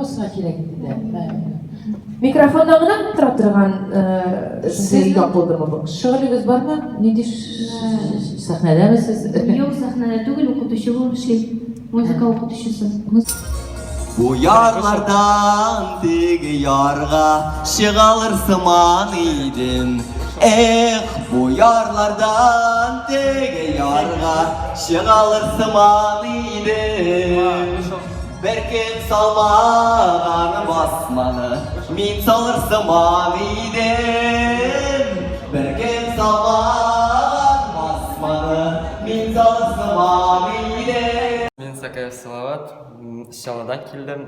Барысына кирәк инде дә. Микрофоннан гына тора торган шундый як булдымы бу? Шөгылегез бармы? Нинди сәхнәдәме сез? Юк, сәхнәдә түгел, укытучы булып эшлим. Музыка укытучысы. Бу ярлардан теге ярга чыгалыр сыман идем. Эх, бу ярлардан теге ярга чыгалыр сыман идем. Беркем салмаган басманы мин салыр сыман идем. Беркем салмаган басманы мин салыр сыман идем. Мин Сакаев Салават, Чаллыдан килдем.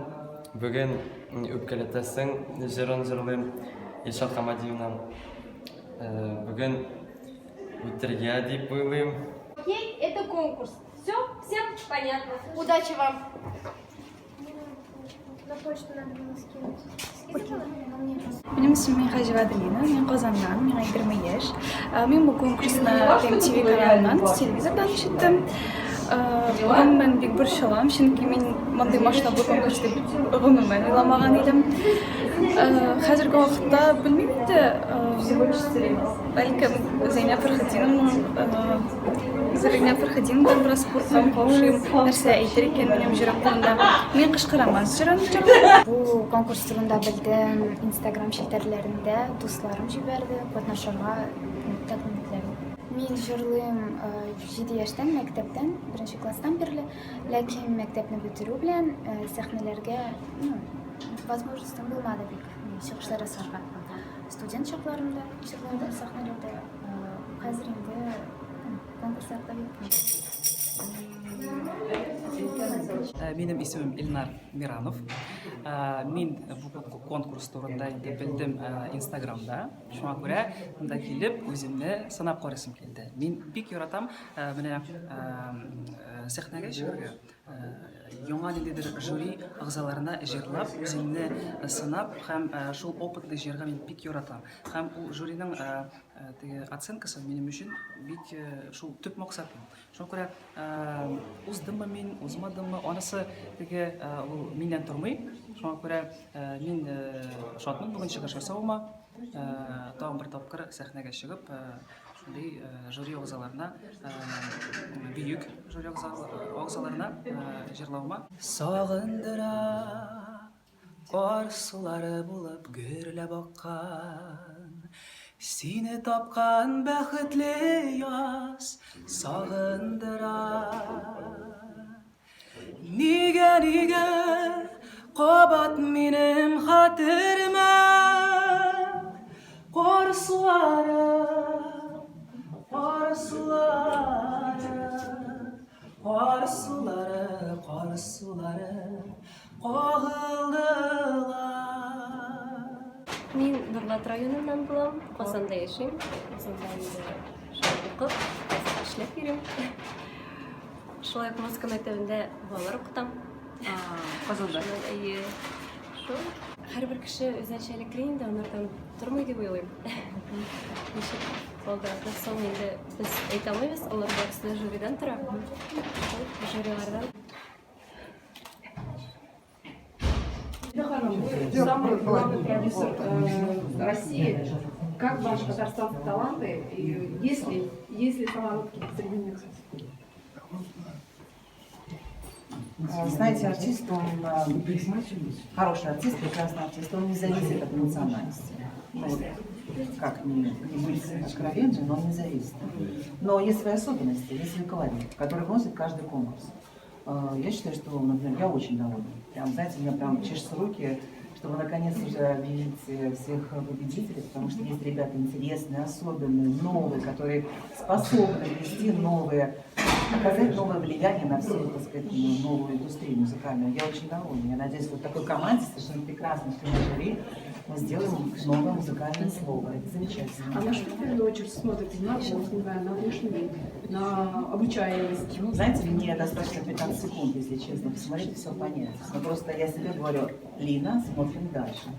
Бүген Үпкәләтәсең җырын җырлыйм Илшат Хамадиевның. Бүген үтергә дип уйлыйм. Окей, это конкурс. Все, всем понятно. Удачи вам. На почту надо было скинуть. Скидывала? Минем исемем Минһаҗева Аделина, мин Казаннан, миңа 20 яшь. Мин бу конкурсны MTV каналыннан, телевизордан ишеттем. Гомумән бик борчылам, чөнки мин мондый масштаблы конкурс дип гомумән уйламаган идем. Хәзерге вакытта белмим инде, бәлкем Зәйнәб Фәрхетдиновның Зәйнәб Фәрхетдиновадан бераз куркам, каушыйм, нәрсә әйтер икән минем җырым турында. Мин кычкырам аз җырын җырлап. Бу конкурс турында белдем Инстаграм челтәрләрендә, дусларым җибәрде, катнашырга тәкъдим иттеләр. Мин җырлыйм 7 яшьтән, мәктәптән, беренче класстан бирле, ләкин мәктәпне бетерү белән сәхнәләргә, ну, возможностем булмады бик чыгышлар ясарга. Студент чакларымда җырладым сәхнәләрдә, хәзер инде конкурсларда бик. Минем исемем Илнар Миранов. Мин бу конкурс турында инде белдем Инстаграмда. Шуңа күрә монда килеп үземне сынап карыйсым килде. Мин бик яратам менә сәхнәгә чыгарга. Яңа ниндидер жюри әгъзаларына җырлап, үземне сынап һәм шул опытны җыярга мин бик яратам. Һәм ул жюриның теге оценкасы минем өчен бик шул төп максатым. Шуңа күрә уздыммы мин, узмадыммы, анысы теге ул миннән тормый. Шуңа күрә мин шатмын бүген чыгыш ясавыма. Тагын бер тапкыр сәхнәгә чыгып, шундый жюри әгъзаларына, бөек жюри әгъзаларына җырлавыма. Сагындыра кар сулары булып гөрләп аккан, сине тапкан бәхетле яз сагындыра. Нигә, нигә кабат минем хәтеремә кар сулары, кар сулары, кар сулары, кар сулары кагылдылар. Мин Нурлат районыннан булам, Казанда яшим. Казанда инде шулай укып, эшләп йөрим. Шулай ук музыка мәктәбендә балалар укытам. Казанда. Әйе. Шул. Һәрбер кеше үзенчәлекле инде, анардан тормый дип уйлыйм. Ничек булдырды соң инде без әйтә алмыйбыз, алар барысы да жюридан тора. Шул жюрилардан. Ханым, вы самый главный продюсер России. Как ваши татарстанские таланты? И есть ли самородки среди них? Знаете, артист, он хороший артист, прекрасный артист, он не зависит от национальности. Ну, вот, как не быть откровенным, но он не зависит. Но есть свои особенности, есть свой колорит, который вносит каждый конкурс. Я считаю, что, например, я очень довольна. Прям, знаете, у меня прям чешутся руки, чтобы наконец уже объявить всех победителей, потому что есть ребята интересные, особенные, новые, которые способны вести новые, оказать новое влияние на всю, так сказать, новую индустрию музыкальную. Я очень довольна. Я надеюсь, вот такой команде, совершенно прекрасной члены жюри, мы сделаем новое музыкальное слово. Это замечательно. А на что в первую очередь смотрите? На голос, не знаю, на внешний вид? На обучаемость? Ну, знаете, мне достаточно 15 секунд, если честно, посмотреть и все понять. Но просто я себе говорю: «Лина, смотрим дальше».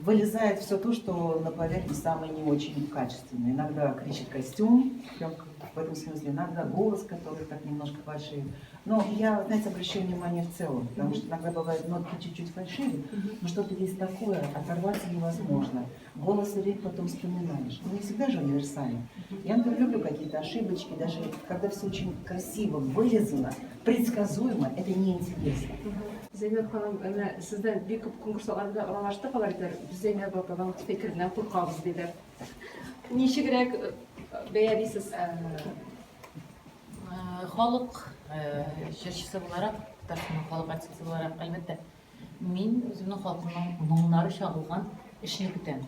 Вылезает все то, что на поверхность самое не очень качественное. Иногда кричит костюм, прям в этом смысле, иногда голос, который так немножко фальшивит. Но я, знаете, обращаю внимание в целом, потому что иногда бывает, нотки чуть-чуть фальшивят, но что-то есть такое, оторваться невозможно. Голос и речь потом вспоминаешь. Но не всегда же универсально. Я, например, люблю какие-то ошибочки, даже когда все очень красиво вылизано, предсказуемо, это неинтересно. Зәйнәб ханым, әнә сездән бик күп конкурсларда аралаштык, алар әйтәләр, без Зәйнәб апаның фикереннән куркабыз, диләр. Ничегрәк бәялисез? Халык җырчысы буларак, Татарстанның халык артисты буларак, әлбәттә, мин үземнең халкымның моңнары чагылган эшне көтәм.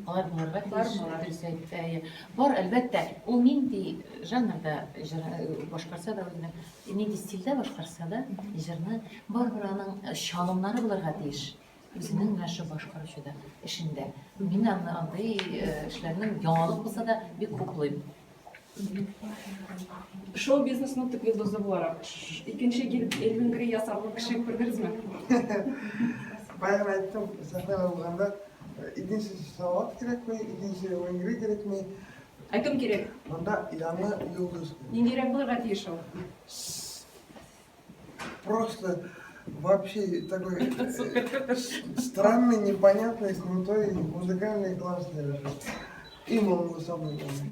Алар булырга тиеш, дөрес әйтте. Бар, әлбәттә, ул нинди жанрда җыр башкарса да үзенең, нинди стильдә башкарса да җырны, барыбер аның чалымнары булырга тиеш. Үзенең менә шул башкаручыда эшендә. Мин аны андый эшләрнең яңалык булса да бик хуплыйм. Шоу-бизнесның төп йолдызы буларак, икенче Элвин Грей ясарлык кеше күрдегезме? Баягы әйттем, сәхнәдә булганда, икенче Салават кирәкми, икенче Элвин Грей кирәкми. Ә кем кирәк? Монда яңа йолдыз. Ниндирәк булырга тиеш ул? Просто вообще такой странный, непонятный, крутой, музыкальный, классный. И моңлы, самое главное.